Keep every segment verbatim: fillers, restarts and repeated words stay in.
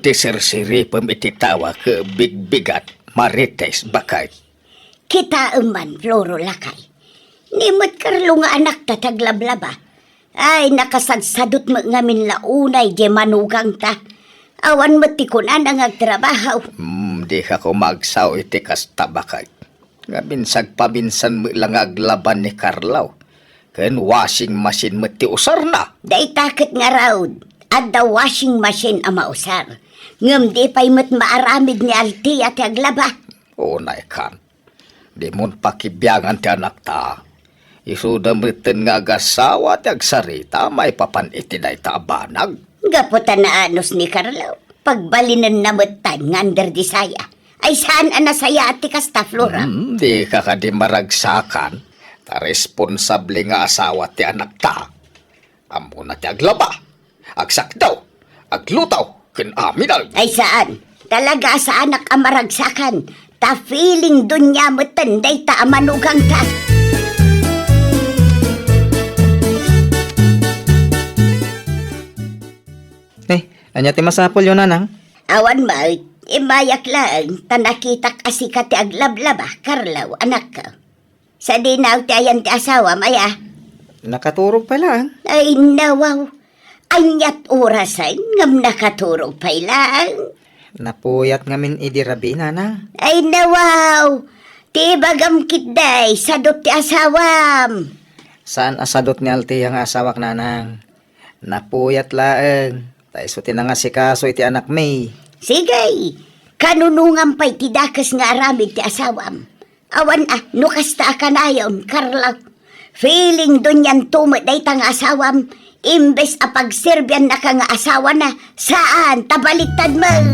Ti sirsiripem iti tawa ket bigbigat, Marites, baket. Kitaem man, Floro, lakay. Ni met Carlo nga anakta ti aglablaba. Ay, nakasadsadot met ngamin la unay diay manugangta. Awan met ti kunana nga agtrabaho. Hmm, dika koma agsao iti kasta, baket. Ngamin sagpaminsan met la nga aglaban ni Carlo. Ken washing machine met ti usarna. Dayta ket ngarud, adda washing machine a mausar. Ngem di pay met maaramid ni Althea ti aglaba. Unay kan. Dimon pakibiangan ti anakta. Isuda metten nga agasawa ti agsarita maipapan iti dayta a banag. Gapu ta naanus ni Carlo, pagbalinenna metten nga under di saya. Ay, saan a nasayaat ti kasta, Flora? Hmm, dika kadi maragsakan. Ta responsable nga asawa ti anakta. Ammona ti aglaba, agsakdaw, agluto, ken amin. Ay, saan. Talaga a saanak a maragsakan. Ta feeling dunia metten dayta a manugangta. Eh, ania ti masapulyo, nanang? Awan met, immayak laeng, ta nakitak a sika ti aglablaba, Carlo, anakko. Sadino ti ayan ti asawam, aya? Nakaturog pay laeng. Ay, nawaw. Aniat orasen ngem nakaturog pay laeng? Napuyat ngamin idi rabii, nanang. Ay, nawaw. Ti ibagam ketdi, sadot ti asawam. Saan a sadot ni Althea nga asawak, nanang. Napuyat laeng, ta isu ti nangasikaso iti anakmi. Sige, kanunongam pay ti dakes nga aramid ti asawam. Awan a, no kasta a kanayon, Carlo. Feeling dunianto met dayta nga asawam, imbes a pagserbiannaka nga asawana, saan, ta baliktad met.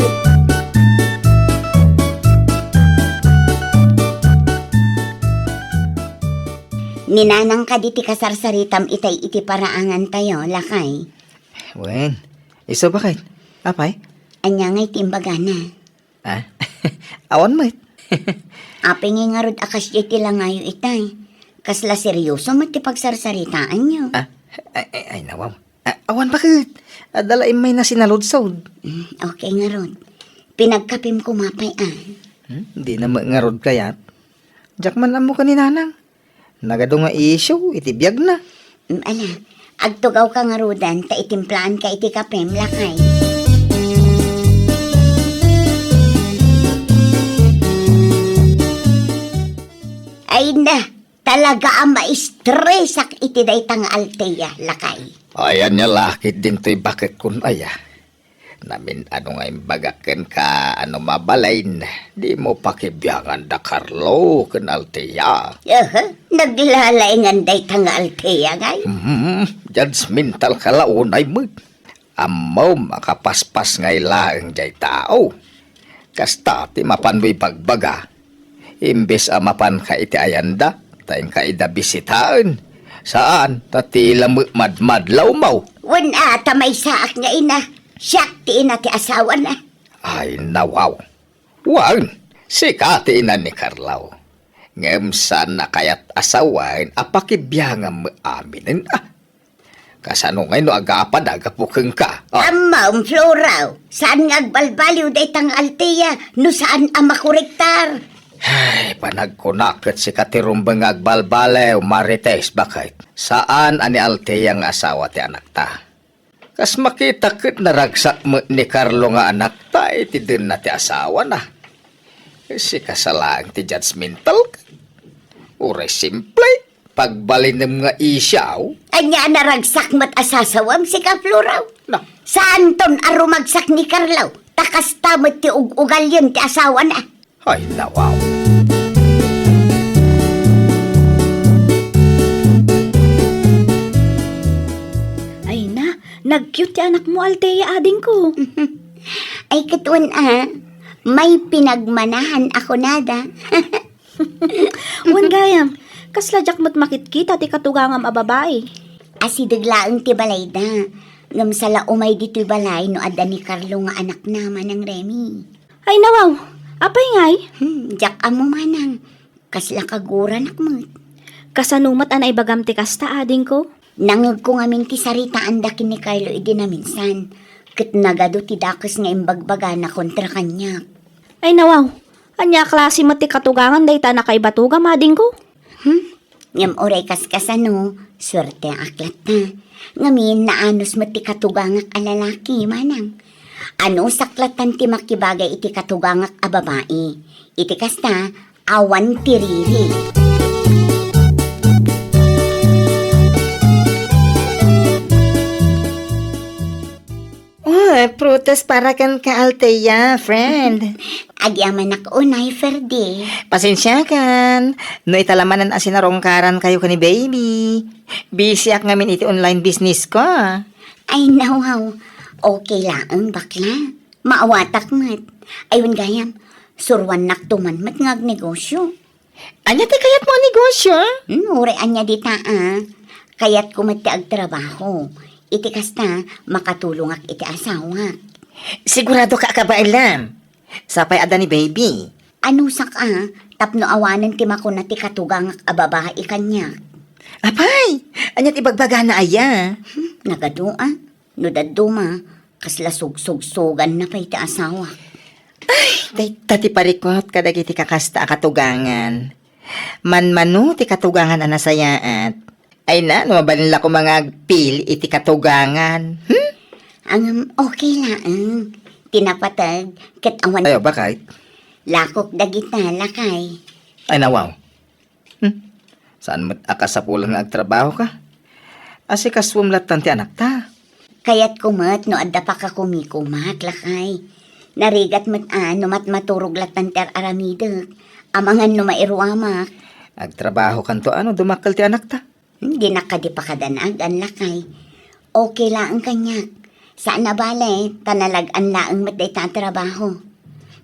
Ni nanang kadi ti kasarsaritam itay iti paraangantayo, lakay? Wen, isu baket. Apay? Ania ngay ti imbagana? Ah? Awan met. Apay ngay ngarud a kasdiay ti langayo itay? Kasla serioso met ti pagsarsaritaanyo. Ah, ay, ay, ay, nawaw. Ah, awan baket. Adda la immayna sinaludsod. Mm, okay ngarud. Pinagkapim koma pay, ah. Hmm, dina met ngarud kayat. Diak man ammo ken ni nanang. Nagadu nga isyu iti biagna. Mm, ala, agtugawka ngaruden ta itimplaanka iti kapem, lakay. Ay na, talaga a maistresak iti dayta nga Althea, lakay. Ay, ania la ket dintoy baket kun aya. Namin-ano nga imbagak kenka a no mabalin, dimo pakibiangan da Carlo ken Althea. Aha, naglalaingan dayta nga Althea, ngay? Hmm, judgmental ka la unay met. Ammom a kapaspas ngay laeng jay tao. Kasta ti mapanmo ibagbaga. Imbes a mapanka iti ayanda, ta inka ida bisitaen. Saan, ta ti ila met madmadlawmo. Wen a, ta maysaak nga ina. Siak ti ina ti asawana. Ay, nawaw. Wen, sika ti ina ni Carlo. Ngem saan a kayat a sawen a pakibiangam met aminen, ah. Kasano ngay no agapada gapu kenka? Ah. Ammom, Flora, saan nga agbalbaliw dayta nga Althea no saan a makorektar? Ay, panagkunak ket sika ti rumbeng nga agbalbaliw, Marites, baket. Saan a ni Althea nga asawa ti anakta. Kas makita ket naragsak met ni Carlo nga anakta iti denna ti asawana. Sika sa laeng ti judgmental. Uray simple. Pagbalinem nga isyu. Ania a naragsak met a sasawem, sika, Flora? Na. Saanton a rumagsak ni Carlo, ta kasta met ti ug-ugalien ti asawana. Ay, nawaw. Ay na, nag-cute ti anakmo, Althea, adingko. Ay, ket wen a, may pinagmanahan a kunada. Wen gayam, kasla diak met makitkita ti katugangam a babai. Asideg laeng ti balayda. Ngem sala umay ditoy balay no adda ni Carlo nga anakna, Manang Remy. Ay, nawaw! Apay ngay? Hmm, diak ammo, Manang. Kasla kaguranak met. Kasano met a naibagam ti kasta, adingko? Nangegko ngamin ti saritaanda ken ni Carlo idi naminsan. Ket nagadu ti dakes nga imbagbagana kontra kaniak. Ay, nawaw. Ania a klase met ti katugangan dayta a nakaibatuga, madingko? Hmm? Ngem uray kaskasano, suerteak latta. Ngamin, naanus met ti katugangak a lalaki, manang. Anusak lattan ti makibagay iti katugangak a babai. Iti kasta, awan ti riri. Uy, prutas para kenka, Althea, friend. Agyamanak unay, Ferdy. Pasensiakan, no ita la manen a sinarungkarankayo ken ni baby. Busyak ngamin iti online business ko. Ay, nawaw. Okay laeng, bakla. Maawatak met. Ay, wen gayam, suruannakto man met nga agnegosyo. Ania ti kayatmo a negosyo? Hmm, uray ania dita, a. Kayatko met ti agtrabaho. Iti kasta, makatulongak iti asawak. Siguradoka a kabaelam. Sapay adda ni baby. Anusak a, tapno awanen ti makuna ti katugangak a babai kaniak. Apay, ania ti ibagbagana aya? Hmm, nagadu a. No dadduma, kasla sugsugsuganna pay ti asawak. Ay, dayta ti parikut kadagiti kakasta a katugangan. Manmano ti katugangan a nasayaat. Ay na, no mabalin la koma nga agpili iti katugangan. Hmm? Ngem, okay laeng. Ti napateg, ket awan. Ay, bakit? Lakok dagita, lakay. Ay, nawaw. Hmm. Saan met a kasapulan nga agtrabahoka? Asikasuem lattan ti anakta. Kayatko met no adda pakakumikumak, lakay. Narigat met a no matmaturog lattan ti ar-aramidek. Amangan no mairuamak. Agtrabahokanto a no dumakkel ti anakta. Hmm, dinak kadi pakadanagan, lakay. Okay laeng kaniak. Saan a bale, ta nalag-an laeng met dayta a trabaho.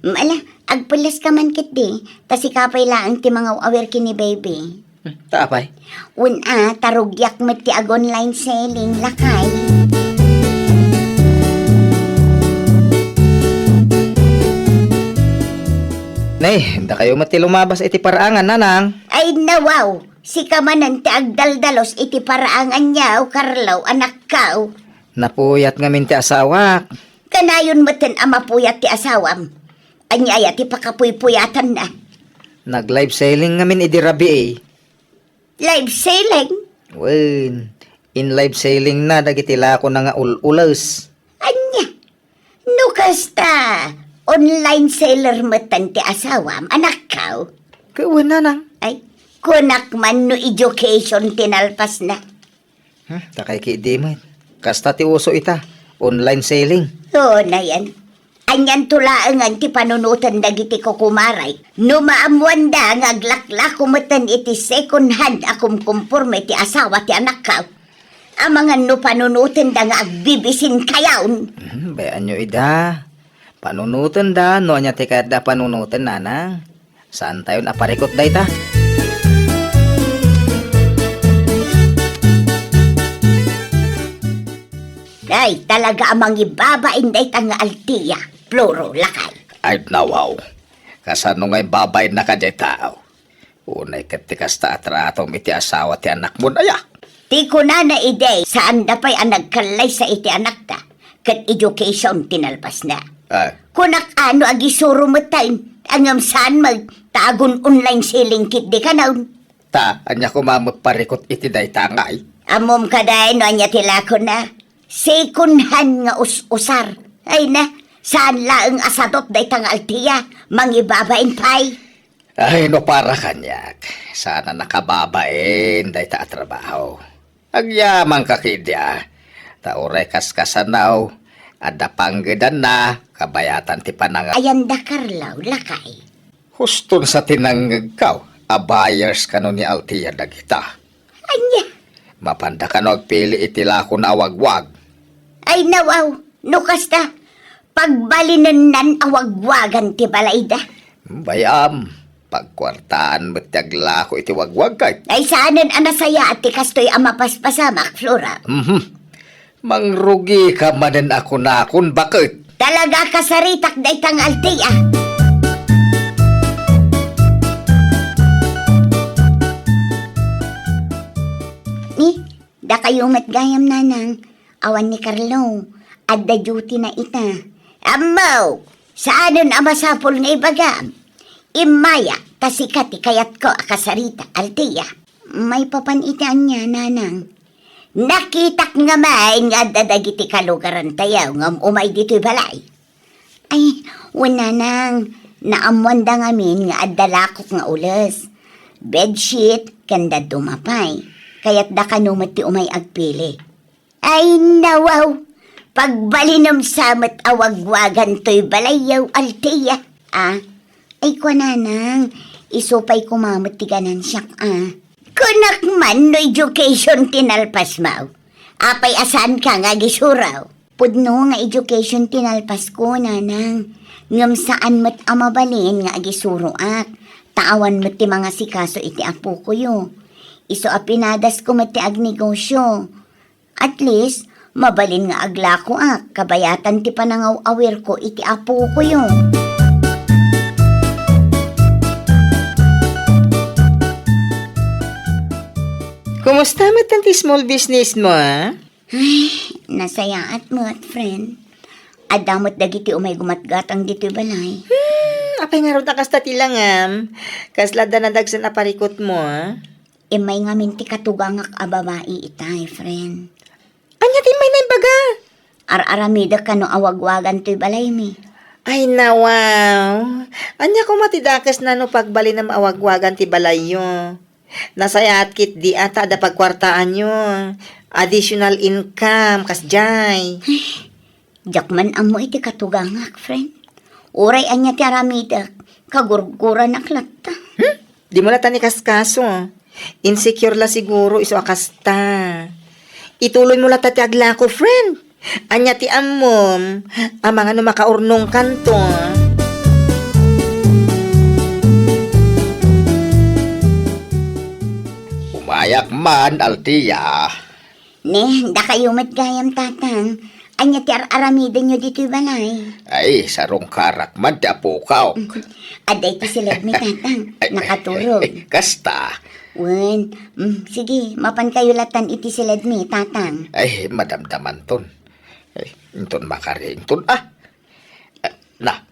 Ala, agpelleska man ketdi, ta sika pay laeng ti mangaw-awir ken ni baby. Hmm, ta apay? Wen a, ta rugiak met ti ag-online selling, lakay. Nay, dakayo met ti lumabas iti paraangan, nanang. Ay, nawaw! Sika manen ti agdaldalus iti paraangan, Carlo, anakko. Napuyat ngamin ti asawak. Kanayon metten a mapuyat ti asawam. Ania aya ti pakapuypuyatanna? Nag-live selling ngamin idi rabii. Live selling? Wen, in-live selling na dagiti lakona nga ul-ules. Ania? No kasta, online seller metten ti asawam, anakko? Ket wen, nanang. Ay, kunak man no education ti nalpasna. Hmm, ta kay ketdi met. Kasta ti uso ita, online selling. Oo, nayan. Anianto laengen ti panunoten dagiti kukumaray. No maammoanda nga aglaklako metten iti second hand a kumkumporme ti asawa ti anakko. Amangan no panunotenda nga agbibisin kayaon. Hmm, bay-anyo ida. Panunotenda no ania ti kayatda a panunoten, nanang. Saantayon a parikut dayta. Ay, talaga a mangibabain dayta nga Althea, Floro, lakay. Ay, nawaw. Kasano nga ibabainna kadiay tao? Unay ket ti kasta a tratom iti asawa ti anakmon aya? Ti kunana idi, saanda pay a nagkallaysa iti anakda, ket education ti nalpasna. Ah. Kunak a no agisuro metten, ngem saan met, ta agun-online selling ketdi kanayon. Ta, ania koma met parikut iti dayta ngay? Ammom kadi no ania ti lakona? Second hand nga us-usar. Ay na, saan laeng a sadot dayta nga Althea, mangibabain pay. Ay, no para kaniak, saan a nakababain dayta a trabaho. Agyamanka ketdi a, ta uray kaskasano, adda panggedanna, kabayatan ti pananga- Ayanda, Carlo, lakay. Huston sa ti nangngegko a buyers kano ni Althea dagita. Ania? Mapanda kano agpili iti lakona a wagwag? Ay, nawaw, no kasta, pagbalinennan a wagwagan ti balayda. Bay-am, pagkuartaan met ti aglako iti wagwag kay. Ay, saanen a nasayaat ti kastoy a mapaspasamak, Flora. Mhm. Mangrugika manen a kunakon, baket. Talaga kasaritak dayta nga Althea. Ni, dakayo met gayam, nanang. Awan ni Carlo. Adda duty na ita. Ammo, saanen a masapul nga ibagam. Immayak, ta sika ti kayatko a kasarita, Althea. Maipapan iti ania, nanang? Nakitak ngamin nga adda dagiti kalugarantayo nga um-umay ditoy balay. Ay, wen, nanang, naammoanda ngamin nga adda lakok nga ules, bedsheet, ken dadduma pay. Kayatda kano met ti umay agpili. Ay, nawaw! Pagbalinem sa met a wagwagan toy balayyo, Althea. Ah, ay, kua, nanang, isu pay koma met ti ganansiak, ah. Kunak man no education ti nalpasmo. Apay a saanka nga agisuro? Pudno nga education ti nalpasko, nanang. Ngem saan met a mabalin nga agisuroak. Ta awan met ti mangasikaso iti apokoyo. Isu a pinadasko met ti agnegosio. At least, mabalin nga aglakoak, kabayatan ti panangaw-awirko iti apokoyo. Kumusta met ti small business mo, ah? Ay, nasayaat met, friend. Adda met dagiti umay gumatgatang ditoy balay. Hmm, apay ngarud a kasta ti langam? Kasla adda nadagsen a parikutmo, ah? Immay ngamin ti katugangak a babai itay, friend. Ania ti immay naibaga? Ar-aramidek kano a wagwagan toy balaymi. Ay, nawaw. Ania koma ti dakesna no pagbalinem a wagwagan ti balayyo? Nasayaat ketdi a ta adda pagkuartaanyo. Additional income, kasdiay. Diak man ammo iti katugangak, friend. Uray ania ti aramidek, kagurguranak latta. Hmm? Dimo latta ni kaskaso. Insecure la siguro isu a kasta. Ituloymo latta ti aglako, friend. Ania ti ammom? Amangan no makaurnongkanto. Umayak man, Althea. Ne, dakayo met gayam, Tatang. Ania ti ar-aramidenyo ditoy balay? Ay, sarungkarak man ti apok. Adda iti siledmi, Tatang. Ay, nakaturog. Ay, kasta. Wen, mm, sige, mapankayo latan iti siledmi, Tatang. Ay, madamdamanton. Ay, inton makarington, ah. Ah, na,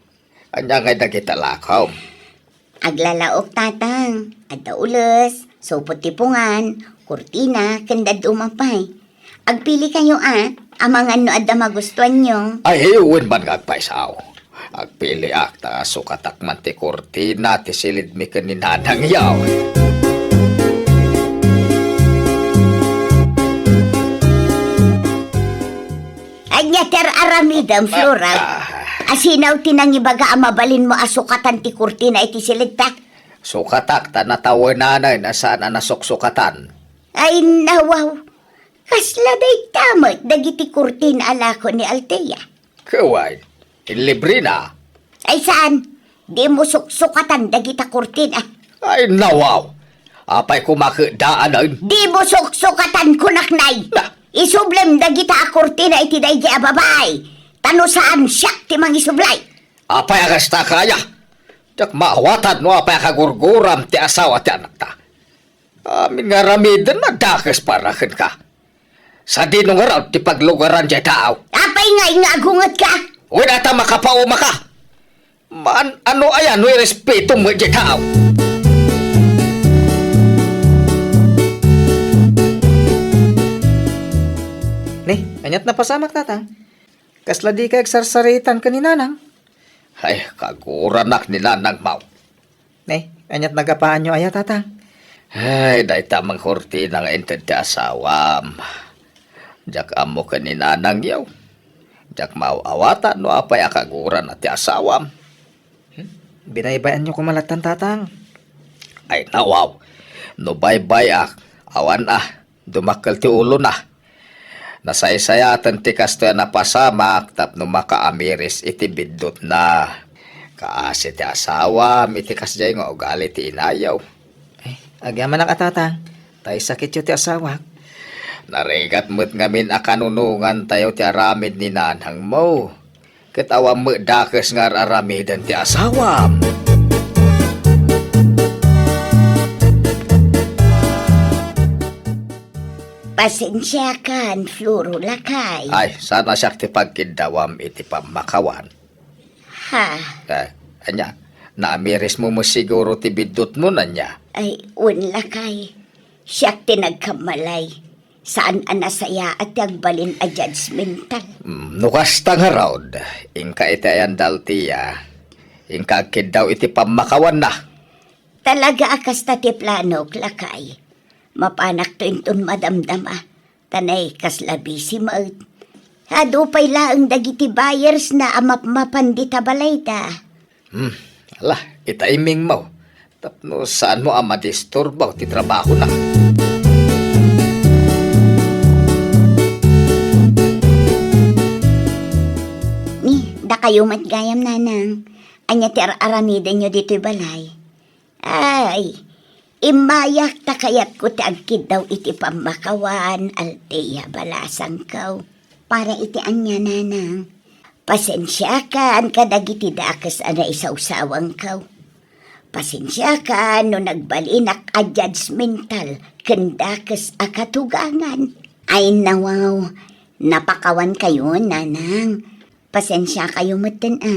ania ngay dagita lakom? Aglalaok, Tatang. Adda ules, supot ti pungan, kurtina, ken dadduma pay. Agpili kayo, a, amangan no adda magustuanyo. Ay, wen man nga agpayso. Agpiliak ta sukatak man ti kurtina ti siledmi ken ni Nanang yaw. Ania ti ar-aramidem, Flora? Ah. Asino ti nangibaga a mabalinmo a sukatan ti kurtina iti siledta? Sukatak ta natawenanen a saan a nasuksukatan. Ay, nawaw. Kasla dayta met dagiti kurtina a lako ni Althea. Ket wen, inlibrena. Ay, saan? Dimo suksukatan dagita kurtina. Ay, nawaw. Apay koma ket daanen? Dimo suksukatan, kunak, nay. Na. Isublem dagita a kurtina iti daydi a babai. Ta no saan, siak ti mangisublay. Apay a kasta kaya? Diak maawatan no apay a kagurguram ti asawa ti anakta. Amin nga aramiden, nadakes para kenka. Sadino ngarud ti paglugaran diay tao? Apay ngay nga agungetka? Wen, ata makapauma ka. Maan-ano aya no irespetom met diay tao? Ne, aniat napasamak, Tatang? Kasla dika agsarsaritan ken ni Nanang? Ay, kaguranak ni Nanang, maw. Ne, aniat nagapaanyo aya, Tatang? Ay, dayta met kurtina nga inted ti asawam. Diak ammo ken ni Nanang yaw. Diak maaw-awatan no apay a kagurana ti asawam. Hmm? Binaybay-anyo koma lattan, Tatang. Ay, nawaw. No baybay-ak, awan a. Dumakkel ti ulona. Nasaysayaten ti kastoy a napasamak tapno makaamiris iti biddutna. Kaasi ti asawam iti kasdiay nga ugali ti inayo. Ay, agyamanak a, Tatang. Tay sakityo ti asawak. Narigat met ngamin a kanunongantayo ti aramid ni nanangmo. Ket awan met dakes nga ar-aramiden ti asawam. Pasensiakan, Floro, lakay. Ay, saan a siak ti pagkiddawam iti pammakawan. Ha? Eh, ania, naamirismo met siguro ti biddutmo, ania? Ay, wen, lakay. Siak ti nagkammalay. Saan a nasayaat ti agbalin a judgmental. Mm, no kasta ngarud, inka iti ayan daltia, inka agkiddaw iti pammakawanna. Talaga a kasta ti planok, lakay. Mapanakto inton madamdama. Ta nay, kasla busy met. Adu pay laeng dagiti buyers na a mapmapan dita balayda. Hmm, ala, ita imingmaw. Tapno saanmo a madisturbaw ti trabahona. Ni, dakayo met gayam, nanang. Ania ti ar-aramidenyo ditoy balay? Ay, immayak ta kayatko ti agkiddaw iti pammakawan, Althea, balasangko. Para iti ania, nanang? Pasensiakan kadagiti dakes a naisawsawangko. Pasensiakan no nagbalinak a judgmental ken dakes a katugangan. Ay, nawaw, napakawankayon, nanang. Pasensiakayo metten a,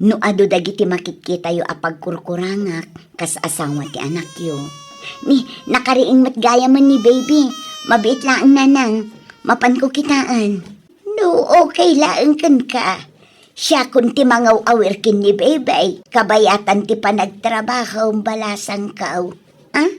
no adu dagiti makitkitayo a pagkurkurangak kas asawa ti anakyo. Ni, nakariing met gayamen ni baby. Mabiit laeng, nanang. Mapanko kitaen. No, okay laeng kenka. Siakon ti mangaw-awir ken ni baby. Kabayatan ti panagtrabahom, balasangko. Ah?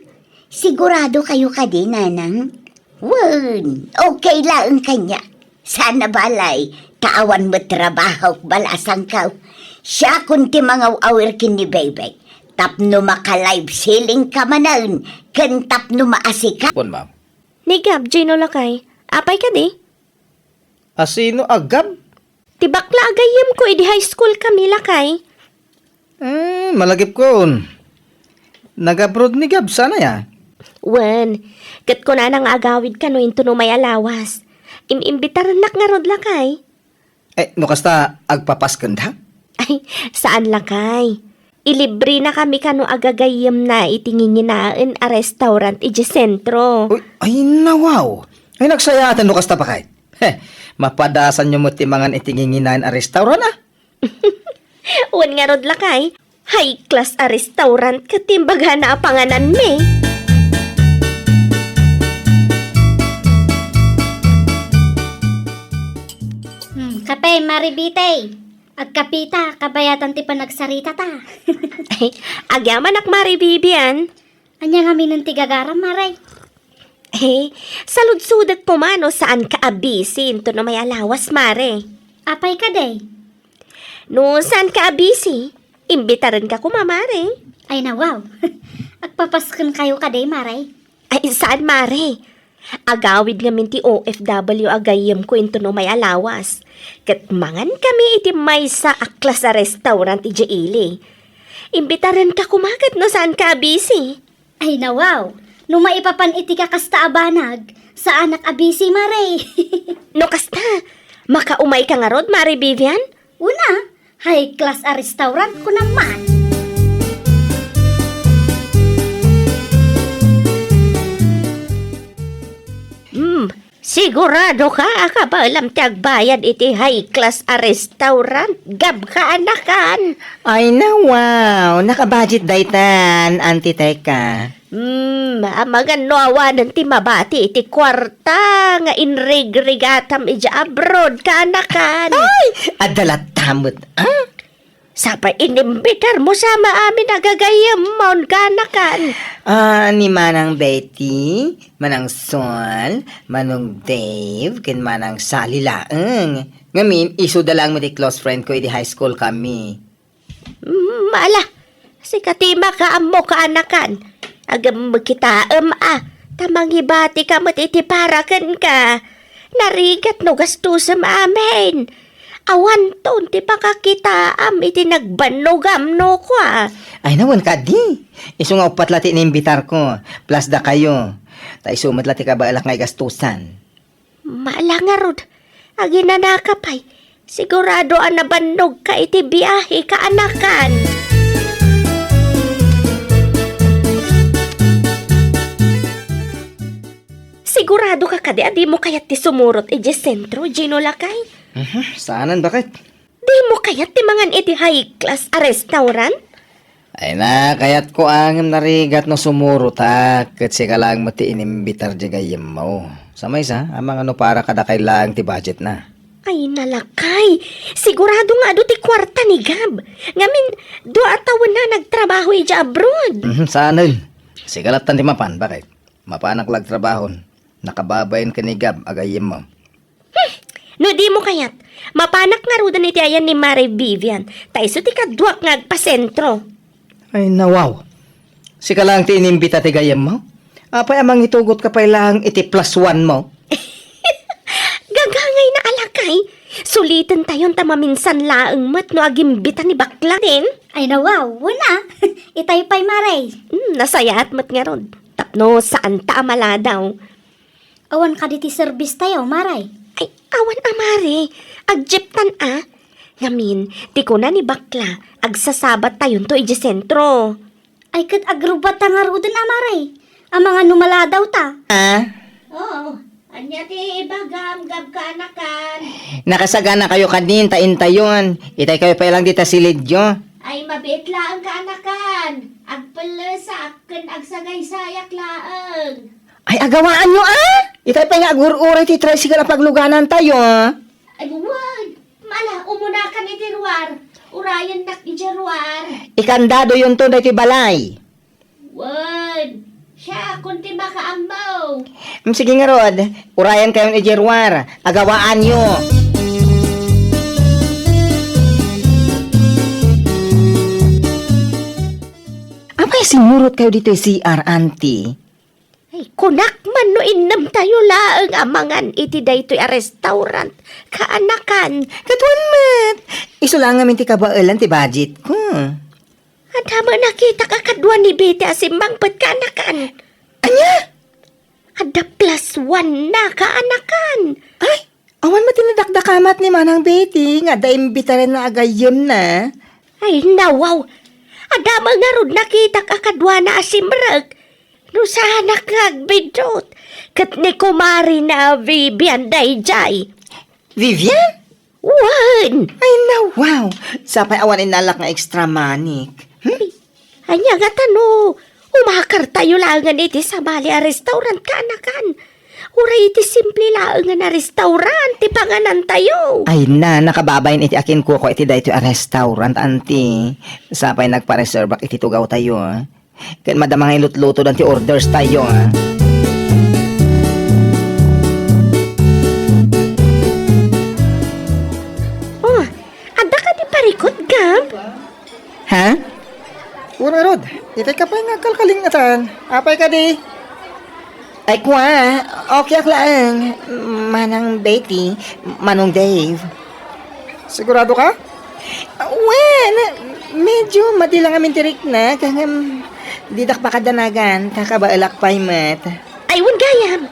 Sigurado kayo kadi, nanang? Wen, okay laeng kaniak. Saan a balay, ta awan met trabahok, balasangko. Siakon ti mangaw-awir ken ni baby. Tapno maka-life saving ka manen, ken tapno maasika. Pon, ma'am. Ni Gab, Gino lakay. Apay kadi? Asino a Gab? Ti bakla a gayyemko idi high school kami, lakay. Hmm, malagipkon. Nag-abroad ni Gab, saan aya? Wen, ket kunana nga agawid kano intono may a lawas. Im-imbitarennak ngarud, lakay. Eh, no kasta, agpapaskenda? Ay, saan, lakay. Ilibrenakami kano a gagayyemna iti nginginaen a restaurant idiay sentro. Uy, ay, nawaw. Ay, nagsayaatan no kasta, pakay. Heh, mapadasanyo met ti mangan iti nginginaen a restaurant, ah. Wen ngarud, lakay, high class a restaurant ket ti imbagana a pangananmi. Hmm, kape, Mari Bitay. Agkapita, kabayatan ti panagsaritata. Ay, agyamanak, Mari Bibian. Ania ngamin ti gagaram, Mare? Eh, saludsodek koma no saanka a busy intono may a lawas, Mare. Apay kadi? No saanka a busy, imbitarenka koma, Mare. Ay, nawaw. Agpapaskenkayo kadi, Mare? Ay, saan, Mare. Agawid ngamin ti O F W a gayyemko intono may a lawas. Ket mangankami iti maysa a class a restaurant idiay ili. Imbitarenka koma ket no saanka a busy. Ay, nawaw. No maipapan iti kakasta a banag, saanak a busy, Mare. No kasta, makaumayka ngarud, Mare Vivian? Una, high class a restaurant ko naman. Hmm, sigurado ka a kabaelam ti agbayad iti high class a restaurant? Gabka a nakan. Ay, nawaw. Naka-budget daytan, Auntie Teka. Hmm, amangan no awanen ti mabati iti kuarta nga inrigrigatam idiay abroad, kaanakan. Ay, adda latta met, ah? Sapay inimbitarmo sa maamin a gagayyemmon, kaanakan. Ah, ni Manang Betty, Manang Sol, Manong Dave, ken Manang Sally laeng. Ngamin, isuda laeng met ti close friend ko idi high school kami. Mm, ala, sika ti makaammo, kaanakan. Agem kitaem a, ta mangibatika met iti para kenka. Narigat no gastusem amin. Awanton ti pakakitaam iti nagbannogam no kua. Ay, nawen kadi. Isu nga uppat la ti inimbitarko, plus dakayo. Ta isu met la ti kabaelak nga igastusan. Mala ngarud, aginanaka pay. Sigurado a nabannogka iti biahe, kaanakan. Sigurado ka kadi a dimo kayat ti sumurot idiay sentro, Gino lakay? Mhm, saanen, baket? Dimo kayat ti mangan iti high class a restaurant? Ay na, kayatko a ngem narigat no sumurotak, ket sika laeng met ti inimbitar diay gayyemmo. Sa maysa, amangan no para kadakay laeng ti budgetna. Ay, nalakay! Sigurado nga adu ti kuarta ni Gab. Ngamin, dua a tawen a nagtrabaho idiay abroad. Mhm, saanen. Sika lattan ti mapan, baket? Mapanak la agtrabahon. Nakababain ken ni Gab a gayyemmo. Hmm, no dimo kayat, mapanak ngaruden iti ayan ni Mare Vivian, ta isu ti kaduak nga agpasentro. Ay, nawaw. Sika laeng ti inimbita ti gayyemmo? Apay a mangitugotka pay laeng iti plus one mo? Gagangayna a lakay. Sulitentayon ta maminsan laeng met no agimbita ni bakla din. Ay, nawaw, wen a. Itay pay, Mare. Hmm, nasayaat met ngarud. Tapno saanta a maladaw. Awan kadi ti service tayo, Mare? Ay, awan a, Mare. Agjeeptan a. Ngamin, ti kuna ni bakla, agsasabat tayonto idiay sentro. Ay, ket agrubbatta ngaruden a, Mare. Amangan no maladaw ta. Ah? Oo. Ania ti ibagam, Gab, kaanakan? Nakasaganakayo kadin ta intayon. Itay kayo pay lang dita silidyo. Ay, mabiit laeng kaanakan. Agpellesak ken agsagaysayak laeng. Ay, agawaanyo, a? Itay pay nga agur-uray ti tricycle a pagluganantayo, a? Ay, wen. Mala, umunakan iti ruar. Urayennak iti ruar. Ikandadoyonto daytoy balay. Wen. Siakon ti makaammo. Mm, sige ngarud, urayankayon iti ruar. Agawaanyo. Apay, simmurot kayo ditoy C R, auntie? Ay, kunak man no innem tayo laeng a mangan iti daytoy a restaurant, kaanakan. Ket wen met, isu la ngamin ti kabaelan ti budget ko. Adda met nakitak a kadua ni Betty a simmangpet, kaanakan. Ania? Adda plus one na, kaanakan. Ay, awan met ti nadakdakamat ni Manang Betty nga adda imbitarenna a gayyemna. Ay, nawaw. Adda met ngarud nakitak a kaduana a simrek. No saanak nga agbiddut. Ket ni kumarina a Vivian daydiay. Vivian? Wen! Ay, nawaw. Sapay awan innalak nga extra money. Hmm? Ania ngata no umakartayo laengen iti sabali a restaurant, kaanakan? Uray iti simple laengen a restaurant ti panganantayo. Ay na, nakababain iti akinkuko iti daytoy a restaurant, auntie. Sapay nagpareservak iti tugawtayo, a. Ken madama nga ilutlutodan ti orders tayo, a. Oh, adda kadi parikut, Gab? Ha? Wen ngarud, itay ka pay nga agkalkalingatan. Apay kadi? Ay, kua, okay ak laeng, Manang Betty, Manong Dave. Sigurado ka? Wen, medyo madi lang amin ti rikna, ngem didak makadanagan, kakabaelak pay met. Ay, wen gayam.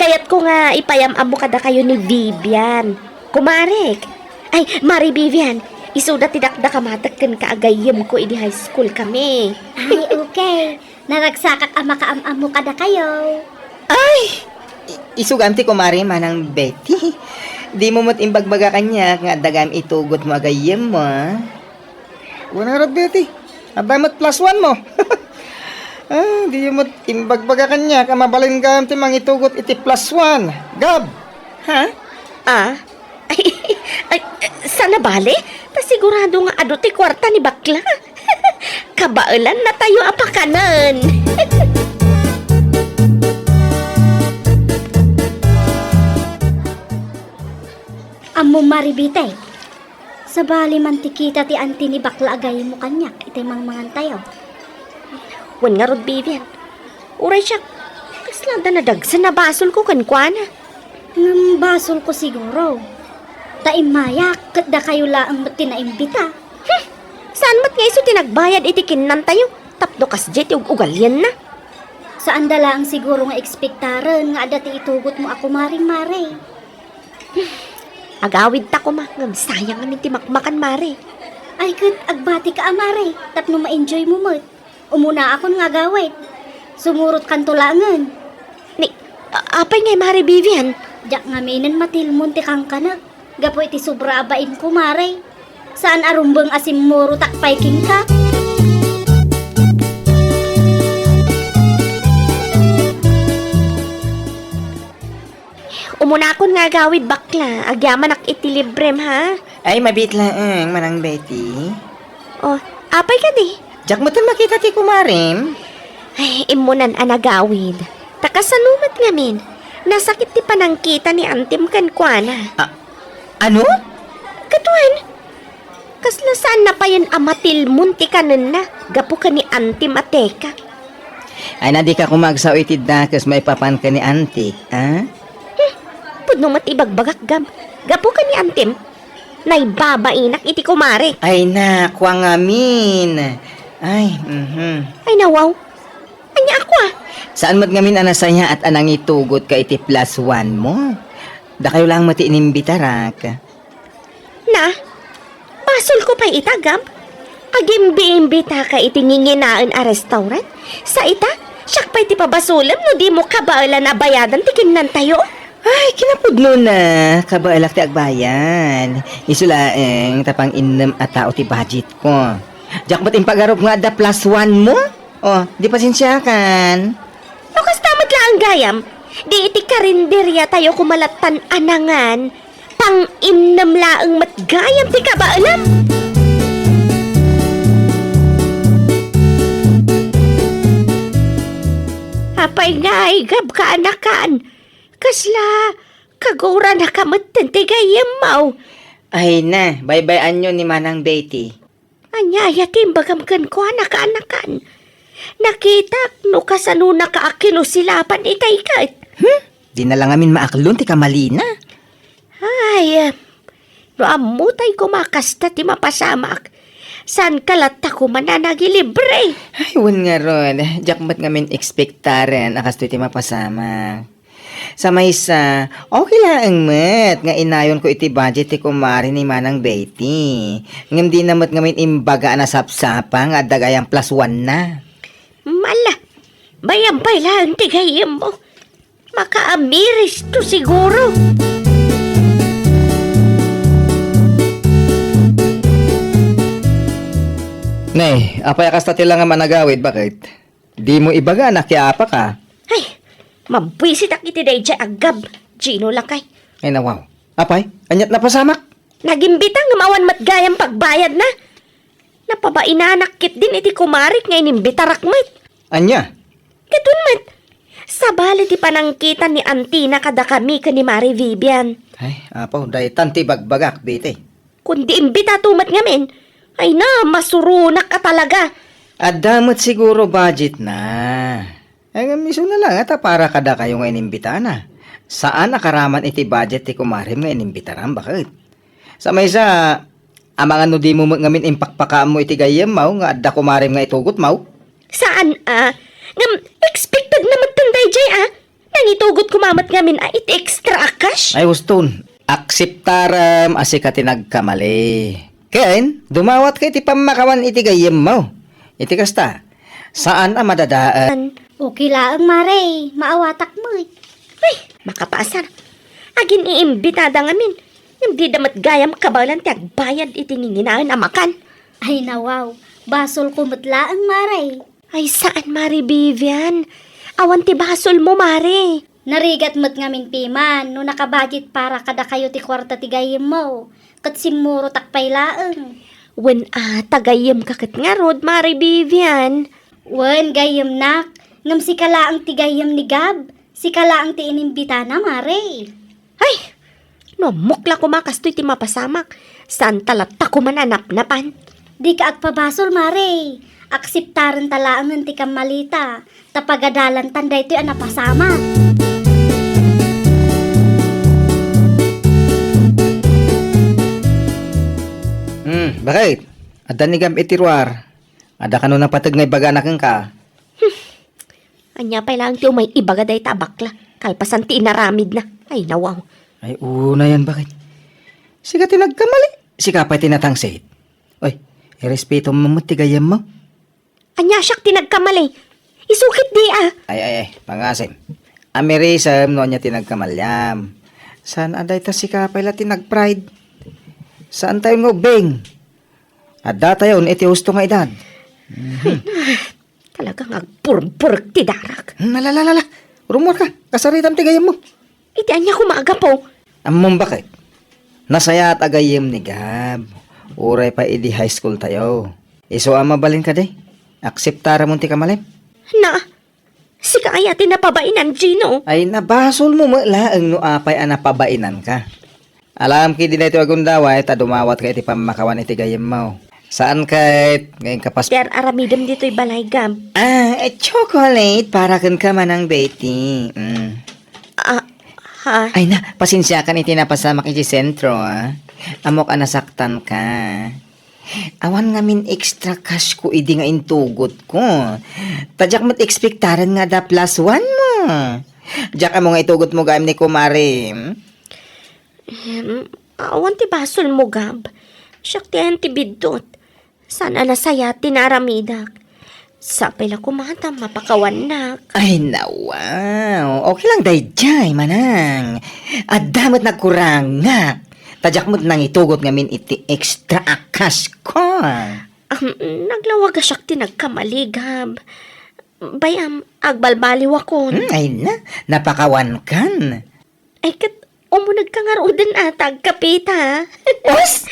Kayatko nga ipayam-ammo kadakayo ni Vivian. Kumarek. Ay, Mari Vivian, isuda ti dakdakamatek kenka a gayyemko idi high school kami. Ay, okay. Naragsakak a makaam-ammo kadakayo. Ay! I-, isugam ti kumare, Manang Betty. Dimo met imbagbaga kaniak nga adda gayam itugotmo a gayyemmo, a? Wen ngarud, Betty. Adda met plus one mo. Ah, dimo met imbagbaga kaniak a mabalin gayam ti mangitugot iti plus one. Gab! Ha? Ah? Ay, ay, saan a bale? Ta sigurado nga adu ti kuarta ni bakla. Kabaelannatayo a pakanen. Ammom, Mari Betty, sabali man ti kita ti anti ni bakla a gayyemmo kaniak itay mangmangantayo. Wen ngarud, Vivian. Uray siak, kasla adda nadagsen a basolko kenkuana. Ngem basolko siguro. Ta immayak, ket dakayo laeng met ti naimbita. Hmm! Saan met nga isu ti nagbayad iti kinnantayo tapno kasdiay ti ug-ugalianna? Saanda laeng siguro nga ekspektaren nga adda ti itugotmo a kumaring Mari. Agawidta koma, ngem sayang ngamin ti makmakan, Mari. Ay, ket agbatika a, Mari, tapno ma-enjoymo met. Umunaakon nga agawid. Sumurotkanto laengen. Ni, A-, apay ngay, Mare Vivian? Diak ngaminen matilmon ti kankanek gapu iti sobra a bainko, Mare. Saan a rumbeng a simmurotak pay kenka. Umunakon nga agawid, bakla. Agyamanak iti librem, ha? Ay, mabiit laeng, Manang Betty. Oh, apay kadi? Diak met makita ti kumarem. Ay, immunan a nagawid. Ta kasano met ngamin? Nasakit ti panangkita ni antim kenkuana. A-, ano? Katuen, kasla saan na payen a matilmon ti kanenna gapu ken ni antim a teka. Ay, na dika koma agsao iti dakes maipapan ken ni antik, a? Hmm, pudno met ibagbagak, Gab. Gapu ken ni antim, naibabainak iti kumarik. Ay, na, kua ngamin. Ay, mhm. Ay, nawaw. Ania a kua? Saan met ngamin a nasayaat a nangitugotka iti plus one mo? Dakayo laeng met ti inimbitarak. Na, basolko pay ita, Gab. Agimbi-imbitaka iti nginginaen a restaurant. Sa ita, siak pay ti pabasolem no dimo kabaelan a bayadan ti kinnantayo. Ay, kinapudnona, kabaelak ti agbayad. Isu laeng ta pang-innem a tao ti budgetko. Diak met impagarup nga adda plus one mo. Oh, di pasensiakan. No kasta met laeng gayam, di iti karinderiatayo koma lattan a nangan, pang-innem laeng met gayam ti kabaelam. Apay ngay, Gab, kaanakan? Kasla kaguranaka metten ti gayyemmo? Ay na, baybay-anyo ni Manang Betty. Ania aya ti imbagam kenkuana, kaanakan? Nakitak no kasanonaka a kinusilapan itay ket. Hmm? Di na la ngamin maaklon ti kamalina. Ay, em, no ammotay koma kasta ti mapasamak, saanka latta koma a nagilibre. Ay, wen ngarud, diak met ngamin ekspektaren a kastoy ti mapasamak. Sa maysa, okay laeng met nga inayonko iti budget ti kumare ni Manang Betty. Ngem dina met ngamin imbaga a nasapsapa nga adda gayam plus one na. Mala, bayam pay laeng ti gayyemmo. Makaamiris to siguro. Nay, apay a kasta ti langam a nagawid, baket? Dimo ibaga a nakiapaka. Ay, mabwisitak iti daydiay a Gab, Gino lakay. Ay, nawaw. Apay, aniat napasamak? Nagimbita ngem awan met gayam pagbayadna. Napabainanak ketdin iti kumarik nga inimbitarak met. Ania? Ketdin met. Sabali ti panangkitan ni antina kadakami ken ni Mare Vivian. Ay, apo, daytan ti ibagbagak, Betty. Kundi imbitato met ngamin, ay na, masuronak a talaga. Adda met siguro budgetna. Ay, ngem isuna laeng ta para kadakayo nga inimbitana. Saan a karaman iti budget ti kumarem nga inimbitaram, baket? Sa maysa, amangan no dimo met ngamin impakpakaammo iti gayyemmo nga adda kumarem nga itugotmo? Saan a? Ngem expected na met daydiay a. Nangitugot koma met ngamin a iti extra a cash? Ay, huston. Akseptarem a sika ti nagkamali. Ken, dumawatka iti pammakawan iti gayyemmo. Iti kasta, saan a madadael. Okay laeng, Mare. Maawatak met. Ay, makapaasar. Agin-iimbitada ngamin. Ngem dida met gayam kabaelan ti agbayad iti nginginaen a makan. Ay, nawaw. Basolko met laeng, Mare. Ay, saan, Mare Vivian. Awan ti basolmo, Mare. Narigat met ngamin piman no nakabudget para kadakayo ti kuarta ti gayyemmo, ket simmurotak pay laeng. Wen a, ta gayyemka ket ngarud, Mare Vivian. Wen, gayyemnak, ngem sika laeng ti gayyem ni Gab, sika laeng ti inimbitana, Mare. Ay! No ammok la koma kastoy ti mapasamak, saanta latta koma a napnapan. Dika agpabasol, Mare. Akseptarenta laengen ti kammalita, ta pagadalantan daytoy a napasamak. Hmm, baket? Adda ni Gab iti ruar. Adda kano napateg nga ibagana kenka? Hmm. Ania pay laeng ti umay ibaga dayta a bakla, kalpasan ti inaramidna. Ay, nawaw. Ay, unayen, baket? Sika ti nagkamali. Sika pay ti natangsit. Oy, irespetom met ti gayyemmo. Ania siak ti nagkamali? Isu ketdi a. Ay, ay, ay, pangasim. Amirisem no ania ti nagkamaliam. Saan a dayta sika pay la ti nag-pride. Saantayon nga ubbing. Addatayon iti husto nga edad. Mhm. Talaga nga agburburek ti darak. Hmm, ala, ala, ala. Rummuarka, kasaritam ti gayyemmo. Iti ania koma a gapu? Ammom baket. Nasayaat a gayyem ni Gab. Uray pay idi high school tayo. Isu a mabalin kadi? Akseptaramon ti kamalem? Na, sika aya ti napabainan, Gino? Ay, nabasolmo met laeng no apay a napabainanka. Alam ketdi daytoy a gundaway ta dumawatka iti pammakawan iti gayyemmo. Saan ket nga inkapas- Ti ar-aramidem ditoy balay, Gab. Ah, eh, chocolate para kenka, Manang Betty. Mm. Ah, ha? Ay na, pasensiakan iti napasamak iti sentro, ah. Ammok a nasaktanka. Awan ngamin extra cash ko idi nga intugotko. Ta diak met ekspektaren nga adda plus one mo. Diak ammo nga itugotmo gayam ni kumarem. Em, awan ti basolmo, Gab. Siak ti ayan ti biddut. Saan a nasayaat ti naaramidak. Sapay la koma ta mapakawannak. Ay, nawaw. Okay lang daydiay, manang. Adda met nagkurangak. Ta diak met nangitugot ngamin iti extra a cash ko. Am, naglawag a siak ti nagkamali, Gab. Bay-am, agbalbaliwakon. Hmm, ay na, napakawankan. Ay, ket umunegka ngaruden a ta agkapita. Os!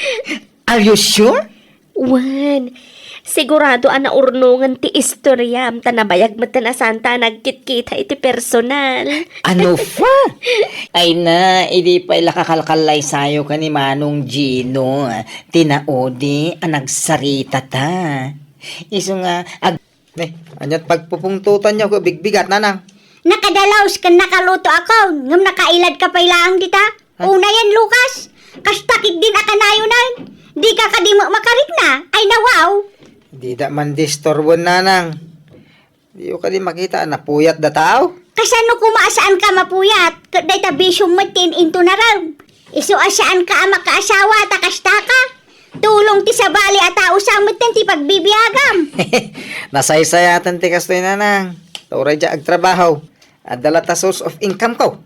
Are you sure? Wen, sigurado a naurnongen ti istoriam ta nabayag metten a saanta a nagkitkita iti personal. Ano fa? Ay na, idi pay la kakalkallaysayo ken ni Manong Gino, ti naudi a nagsaritata. Isu nga, ag- Ne, ania't pagpupungtotanyo ket bigbigat, nanang? Nakadalaus ken nakaluto akon, ngem nakailadka pay laeng dita. Ha? Unayen, Lucas, kasta ketdin a kanayonen. Dika kadi met makarikna. Ay, nawaw. Dida man disturben, nanang. Diyo kadi makita a napuyat da tao? Kasano koma a saanka mapuyat? Ket dayta bisiom met ti in-intunarem. Isu a saanka a makaasawa ta kastaka. Tulong ti sabali a tao sa metten ti pagbibiagam. Nasaysayaten ti kastoy, nanang. Ta uray diak agtrabaho. Adda latta source of income ko.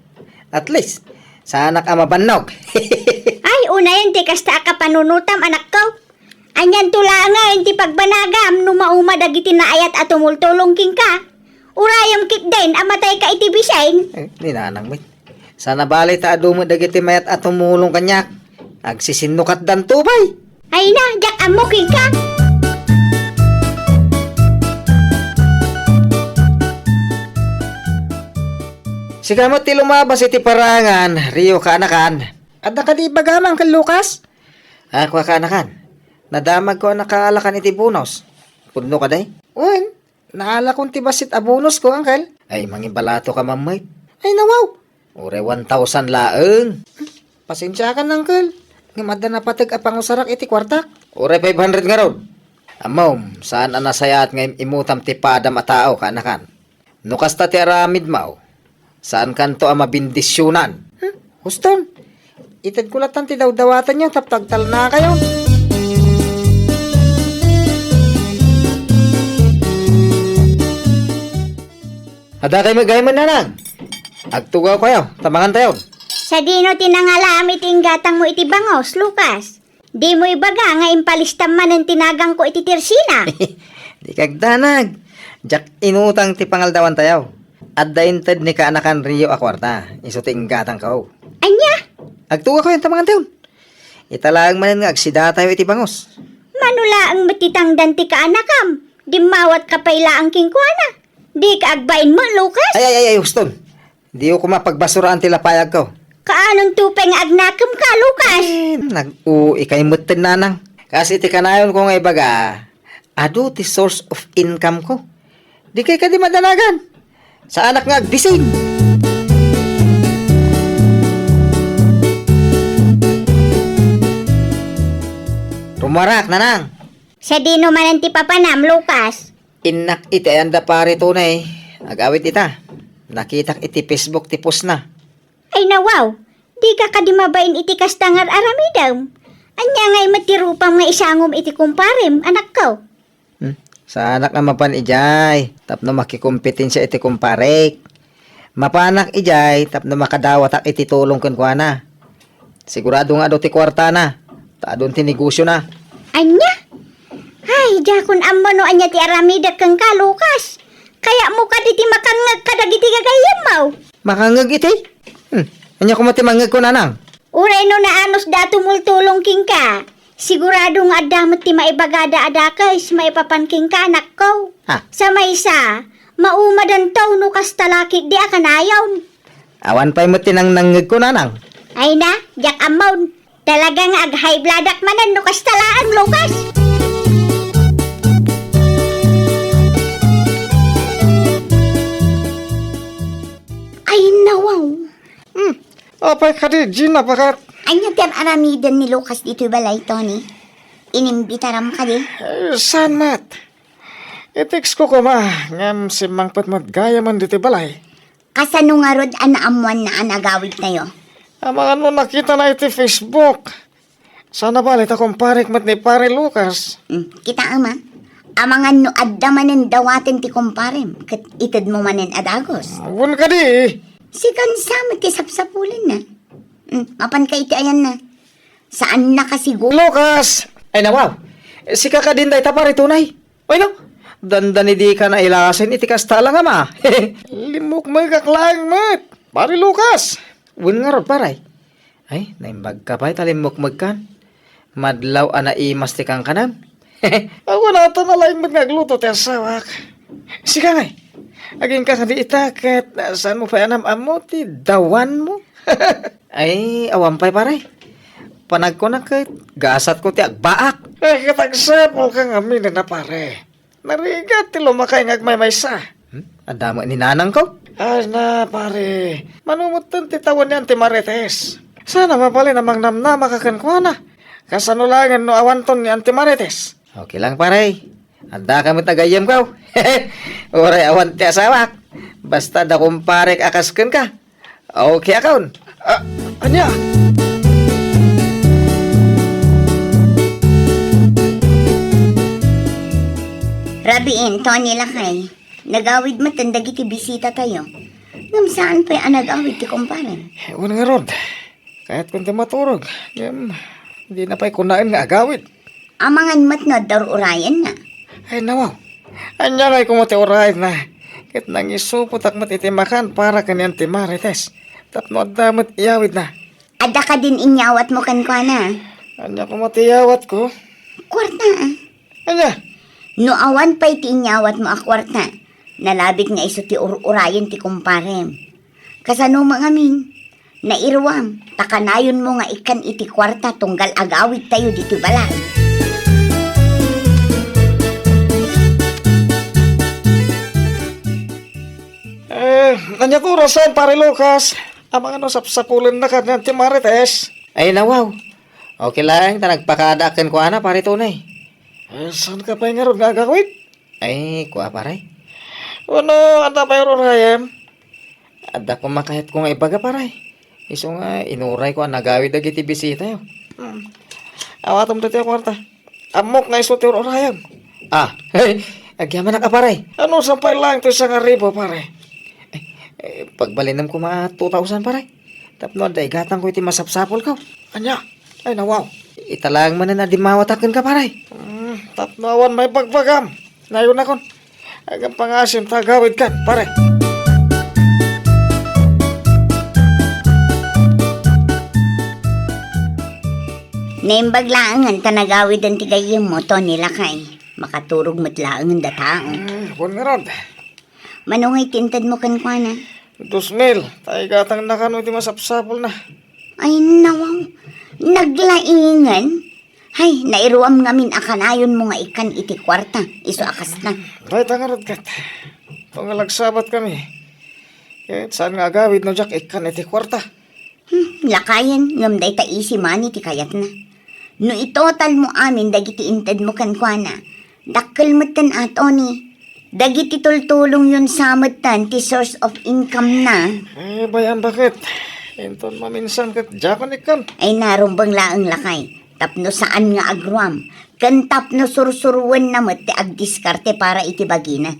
At least, saanak a mabannog. Ay, unayen ti kasta a kapanunotam, anakko. Anianto laengen ti pagbanagam no mauma dagiti naayat a tumultulong kenka? Urayem ketdin a matayka iti bisin. Eh, ni nanang met. Saan a bale ta adu met dagiti mayat a tumulong kaniak. Agsisinnukatdanto pay. Ay na, diak ammo kenka. Sika met ti lumabas iti parangan, Rio, kaanakan. Adda kadi ibagam, Uncle Lucas? A, kua, kaanakan. Nadamagko a nakaalakan iti bonus. Pudno kadi? Wen, naalakon ti bassit a bonus ko, Uncle. Ay, mangibalato ka, mammet. Ay, nawaw. Uray one thousand laeng. Pasensiakan, Uncle. Ngem adda napateg a pangusarak iti kuartak. Uray five hundred ngarud. Ammom, saan a nasayaat nga im-imutam ti padam a tao, kaanakan. No kasta ti aramidmo, saankanto a mabendisionan. Hmm? Huston, itedko lattan ti dawdawatanyo tapno agtalnakayo. Adda kay met gaymen, nanang. Agtugawkayo, ta mangantayon. Sadino ti nangalaam iti inggatangmo iti bangos, Lucas? Dimo ibaga nga impalistam manen ti nagangko iti tirsina. Dika agdanag. Diak inutang ti pangaldawantayo. Adda inted ni kaanakan Rio a kuarta. Isu ti inggatangko. Ania? Agtugawkayon ta mangantayon. Ita laeng manen nga agsidatayo iti bangos. Mano laeng met ti tangdan ti kaanakam? Dimmawatka pay laeng kenkuana. Dika agbain met, Lucas? Ay, ay, ay, ay, huston. Diyo koma pagbasuraan ti lapayagko. Kaanonto pay nga agnakemka, Lucas? Eh, nag-uikay metten, nanang. Kas iti kanayonko nga ibaga, adu ti source of income ko. Dikay kadi madanagan. Saanak nga agbisin. Rummuarak, nanang. Sadino manen ti papanam, Lucas? Innak iti ayanda pare tunay, agawid ita. Nakitak iti Facebook ti postna. Ay, nawaw, dika kadi mabain iti kasta nga ar-aramidem? Ania ngay met ti rupam nga isangom iti kumparem, anakko? Hmm, saanak a mapan idiay tapno makikompetensia iti kumparek. Mapanak idiay tapno makadawatak iti tulong kenkuana. Sigurado nga adu ti kuartana, ta adun ti negosiona. Ania? Ay, diakon ammo no ania ti aramidek kenka, Lucas. Kayatmo kadi ti makangngeg kadagiti gagayyemmo. Makangngeg iti? Hmm, ania koma ti mangngegko, nanang? Uray no naanusda a tumultulong kenka, sigurado nga adda met ti maibagada a dakes maipapan kenka, anakko. Ha? Sa maysa, maumadanto no kasta la ketdi a kanayon. Awan pay met ti nangnangngegko, nanang. Ay na, diak ammon. Talaga nga ag-high blood-ak manen no kasta laeng, Lucas. Ay, nawaw. Hmm. Apay kadi, Gina, baket? Ania ti aramiden ni Lucas ditoy balay, Tony? Inimbitaram kadi? Eh, saan met? I-text ko koma, ngem simmangpet met gayamen ditoy balay. Kasano ngarud a naammoanna a nagawidtayo? Amangan no nakitana iti Facebook. Saan a bale ta kumparek met ni Pare Lucas. Hmm, kitaem a. Amangan no adda manen dawaten ti kumparem, ket itedmo manen a dagus. Wen kadi. Sikan sa met ti sapsapulenna. Hmm, mapanka iti ayanna. Saannaka siguro. Lucas! Ay, nawaw. Sika kadin dayta, pare, tunay. Ay, no? Dandani dika nailasin iti kasta a langama. Limmukmegak laeng met, Pare Lucas. Wen ngarud, pare. Ay, naimbagka pay ta limmukmegkan. Madlaw a naimas ti kankanam. Awan ata nalaing met nga agluto ti asawak. Sika ngay, agingka kadi ita ket saanmo pay a nam-ammo ti dawanmo? Ay, awan pay, pare. Panagkunak ket gasatko ti agbaak. Eh, ket agsapulka ngamin a, pare. Narigat ti lumakay nga agmaymaysa. Hmm? Adda met ni nanangko? Ay na, pare. Mano metten ti tawen ni Auntie Marites. Saan a mabalin a mangnamnamaka kenkuana. Kasano laengen no awanton ni Auntie Marites? Okay lang, pare. Addaka met a gayyemko. Uray awan ti asawak. Basta adda kumparek a kas kenka. Okay, akon. Ah, ania? Rabiin, Tony lakay. Nagawid metten dagiti bisitatayo. Ngem saan pay a nagawid ti kumparem? Wen ngarud. Kayatkon ti maturog. Ngem, dina pay kunaen nga agawid. Amangan met no adda ur-urayenna. Ay, nawaw. Ania ngay koma ti urayenna? Ket nangisupotak met iti makan para ken ni Auntie Marites. Tapno adda met iyawidna. Adda kadin inyawatmo kenkuana? Ania koma ti iyawatko? Kuarta, a. Ania? No awan pay ti inyawatmo a kuarta, nalabit nga isu ti ur-urayen ti kumparem. Kasano met ngamin? Nairuam, ta kanayonmo nga ikkan iti kuarta tunggal agawidtayo ditoy balay. Eh, ania ti orasen, Pare Lucas? Amangan no sapsapulenna kanian ti Marites. Ay, nawaw. Okay laeng ta nagpakadaak kenkuana, Pare Tony. Eh, saanka pay ngarud nga agawid? Ay, kua, pare. Wenno, adda pay ur-urayem? Adda koma kayatko nga ibaga, pare. Isu nga, inurayko a nagawid dagiti bisitayo. Hmm. Awatem daytoy a kuarta. Ammok nga isu ti ur-urayem. Ah, agyamanak a, pare. Anusan pay laeng toy sangaribu, pare? Eh, eh, pagbalinem koma two thousand, pare. Tapno adda igatangko iti masapsapulko. Ania? Ay, nawaw. Ita laeng manen a dimmawatak kenka, pare. Hmm, tapno awan maibagbagam. Nayonakon. Agpangaasim ta agawidkan, pare. Naimbag laengen ta nagawiden ti gayyemmo, Tony lakay. Makaturog met laengen datao. Hmm, wen ngarud. Mano ngay ti intedmo kenkuana? Dos mil. Ta igatangna kano iti masapsapulna. Ay, nawaw. Naglaingen? Hay, nairuam ngamin a kanayonmo nga ikkan iti kuarta, isu a kasta. Dayta ngarud ket. Tunggal agsabatkami. Ket saan nga agawid no diak ikkan iti kuarta. Hmm, lakayen, ngem dayta easy money ti kayatna. No itotalmo amin dagiti intedmo kenkuana, dakkel metten a, Tony. Dagiti tultulongyon sa metten ti source of income na. Eh, bay-am baket. Inton maminsan ket diakon ikkan. Ay, narumbeng laeng lakay. Tapno saan nga agruam. Ken tapno sursuruenna met ti agdiskarte para iti bagina.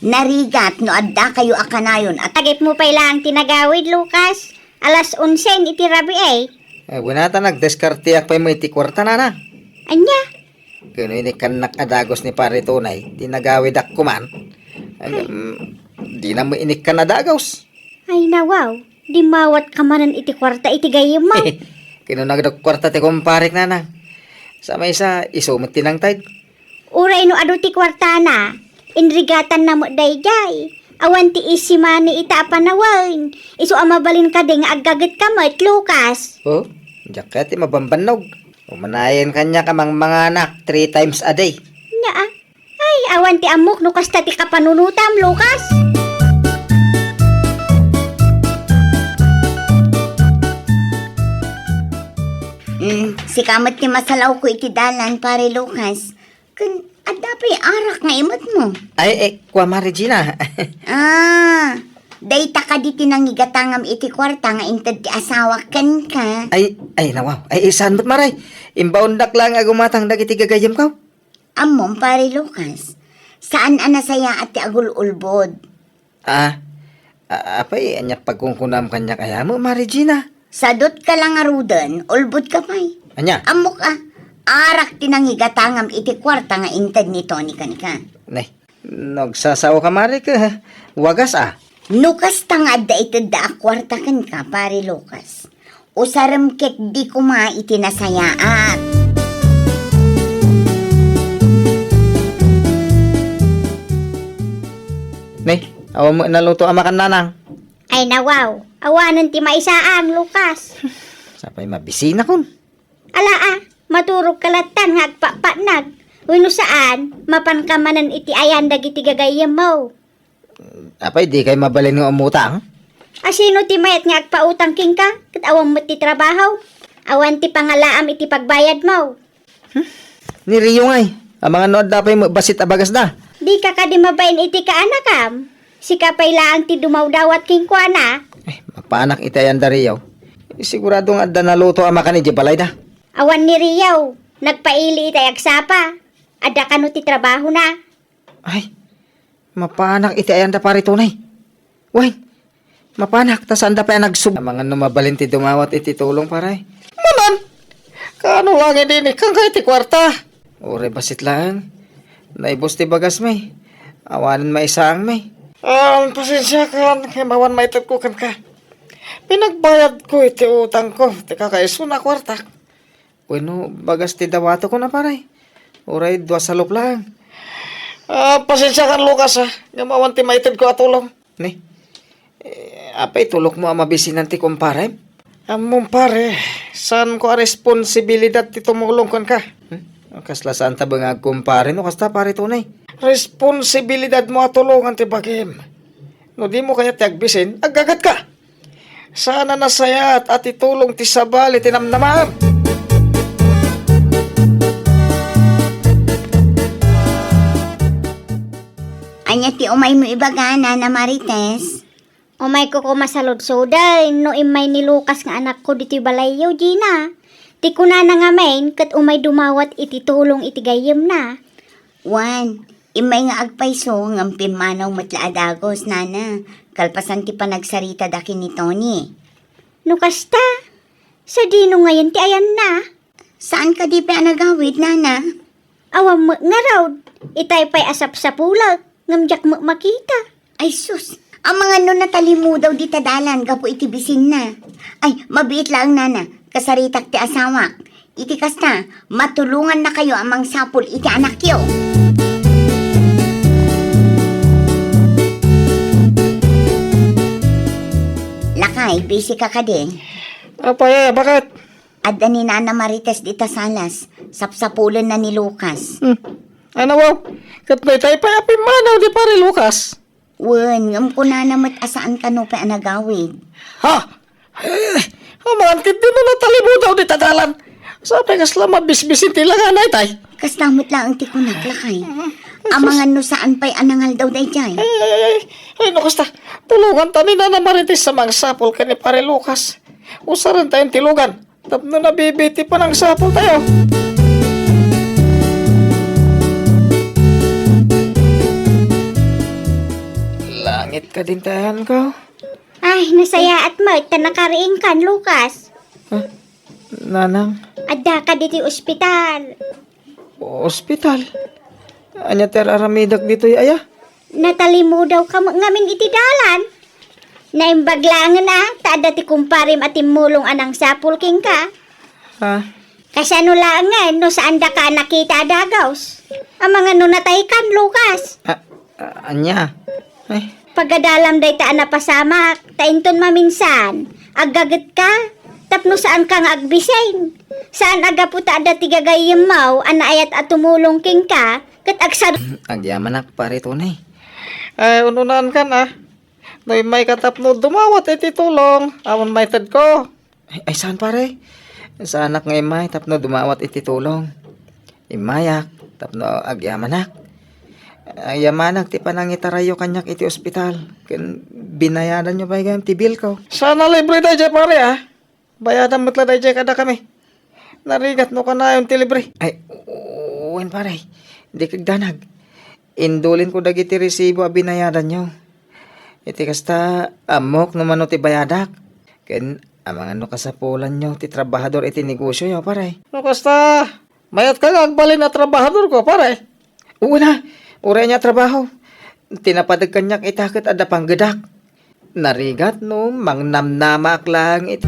Narigat no adda kayo a kanayon a tagipmo pay laeng ti nagawid, Lucas. Alas onse iti rabii. Eh, wen a ta nagdiskarteak pay met iti kuarta, nana. Ania? Ken no inikkannak a dagus ni Pare Tonay, ti nagawidak koman. Ay, mm, dina met inikkan a dagus. Ay, nawaw. Dimmawat ka manen iti kuarta iti gayyemmo. Ken no adda kuarta ti kumparek, nana. Sa maysa, isu met ti nangted. Uray no adu ti kuartana, inrigatanna met daydiay. Awan ti easy money ita a panawen. Isu a mabalin kadi nga aggaget ka met, Lucas. Oh, diak kayat ti mabambannog. Umanayen kaniak a mangmanganak three times a day. Nia, ah. Ay, awan ti ammok no kasta ti kapanunotam, Lucas. Mm, sika met ti masalawko iti dalan, Pare Lucas. Ken adda pay arak nga imetmo? Ay, eh, kua, Mare Gina. Ah, dayta kadi ti nangigatangam iti kuarta nga inted ti asawak kenka? Ay, ay, nawaw. Ay, eh, saan met, Mare? Imbaondak laeng a gumatang dagiti gagayyemko. Ammom, Pare Lucas, saan a nasayaat ti agul-ulbod. Ah, a-, apay, ania pagkunkunam kaniak aya met, Mare Gina? Sadot ka la ngaruden, ulbod ka pay. Ania? Ammok a, arak ti nangigatangam iti kuarta nga inted ni Tony kenka. Nay, no agsasao ka, Mare, ket wagas a. No kasta nga adda itedda a kuarta kenka, Pare Lucas, usarem ketdi koma iti nasayaat. Nay, awan met naluto a makan, nanang. Ay, nawaw, awanen ti maisaang, Lucas. Sapay mabisinakon. Ala a, maturog ka lattan nga agpapatnag. Wenno saan, mapan ka manen iti ayan dagiti gagayyemmo. Apay, dikay mabalin nga umutang? A, sino ti mayat nga agpautang kenka, ket awan met ti trabaho? Awan ti pangalaam iti pagbayadmo. Hmm? Ni Rio ngay, amangan no adda pay met bassit a bagasda. Dika kadi mabain iti kaanakam? Sika pay laeng ti dumawdawat kenkuana. Ay, mapanak iti ayanda, Rio. Sigurado nga adda naluto a makan idiay balayda. Awan ni Rio, nagpaili itay agsapa. Adda kano ti trabahona? Ay, mapanak iti ayanda, Pare Tonay. Wen, mapanak ta saanda pay a nagsub-, amangan no mabalin ti dumawat iti tulong, pare. Manan! Kaano laeng idi inikkanka iti kuarta? Uray bassit laeng. Naibus ti bagasmi. Awanen maisaangmi. Ah, pasensiakan, ngem awan maitedko kenka. Pinagbayadko iti utangko, ti kakaisuna a kuartak. Wenno, bagas ti dawatekon a, pare. Uray dua salop laeng. Ah, pasensiakan, Lucas, ah, ngem awan ti maitedko a tulong. Ni? Eh, apay tulokmo a mabisinan ti kumparem? Ammom, pare, saanko a responsibilidad ti tumulong kenka. Hmm? Kasla saanta ben nga agkumpare no kasta, Pare Tony? Responsibilidadmo a tulongan ti bagim. No dimo kayat ti agbisin, aggagetka. Saan a nasayaat a ti tulong ti sabali ti namnamaem. Ania ti umaymo ibaga, Nana Marites? Umayko koma saludsodon no immay ni Lucas nga anakko ditoy balayyo, Gina. Ti kunana ngamin, ket umay dumawat iti tulong iti gayyemna. Wen, immay nga agpayso ngem pimmanaw met la a dagus, Nana, kalpasan ti panagsaritada ken ni Tony. No kasta, sadino ngayen ti ayanna? Saan kadi pay a nagawid, Nana? Awan met ngarud. Itay pay a sapsapulek, ngem diak met makita. Ay sus, amangan no natalimudaw dita dalan gapu iti bisinna. Ay, mabiit laeng, Nana, kasaritak ti asawak. Iti kasta, matulongannakayo a mangsapul iti anakyo. Lakay, busy ka kadi? Apay, eh, bakit? Adda ni Nana Marites dita salas, sapsapulenna ni Lucas. Hmm. Ano, wow? Ket daytay pay a pimmanaw di Pare Lucas. Wen, ngem kunana met a saan kano pay a nagawid. Ha? Eh, amangan ket dino natalimudaw dita dalan. Sapay kasla mabisbisin ti langana itay. Kasta met laeng ti kunak, lakay. Amangan no saan pay a nangaldaw daydiay. Ay, ay, ay, ay, ay, no kasta, tulonganta ni Nana Marites a mangsapul ken ni Pare Lucas. Usarentayon ti lugan. Tapno nabibi ti panangsapultayo. Kadintayan ko. Ay, nasayaat met ta nakariingkan, Lucas. Ha? Nanang? Adda ka ditoy ospital. Ospital? Ania ti ar-aramidek ditoy, aya? Natalimudaw ka met ngamin iti dalan. Naimbag laengen a, ta adda ti kumparem a timmulong a nangsapul kenka. Ha? Kasano laengen no saandaka a nakita a dagus? Amangan no nataykan, Lucas. A-, a-, ania? Ay. Pagadalam dayta a napasamak, ta inton maminsan, aggagetka, tapno saanka nga agbising. Saan a gapu ta adda ti gagayyemmo a naayat a tumulong kenka, ket agsar- Agyamanak, Pare Tony. Ay, un-unaankan, a. No immayka tapno dumawat iti tulong, awan maitedko. Ay, ay, saan, pare? Saanak nga immay tapno dumawat iti tulong. Immayak tapno agyamanak. Agyamanak ti panangitarayyo kaniak iti ospital. Ken binayadanyo pay gayam ti bill ko. Sana libre daydiay, pare, a. Bayadan met la daydiay kadakami. Narigat no kanayon ti libre. Ay, u-, wen, pare. Di kagdanag. Indulinko dagiti resibo a binayadanyo. Iti kasta, ammok no mano ti bayadak. Ken amangan no kasapulanyo ti trabahador iti negosioyo, pare. No kasta, mayatka nga agbalin a trabahadorko, pare. Uuna, uray ania a trabaho. Ti napadek kaniak ita ket adda panggedak. Narigat no mangnamnamaak laeng iti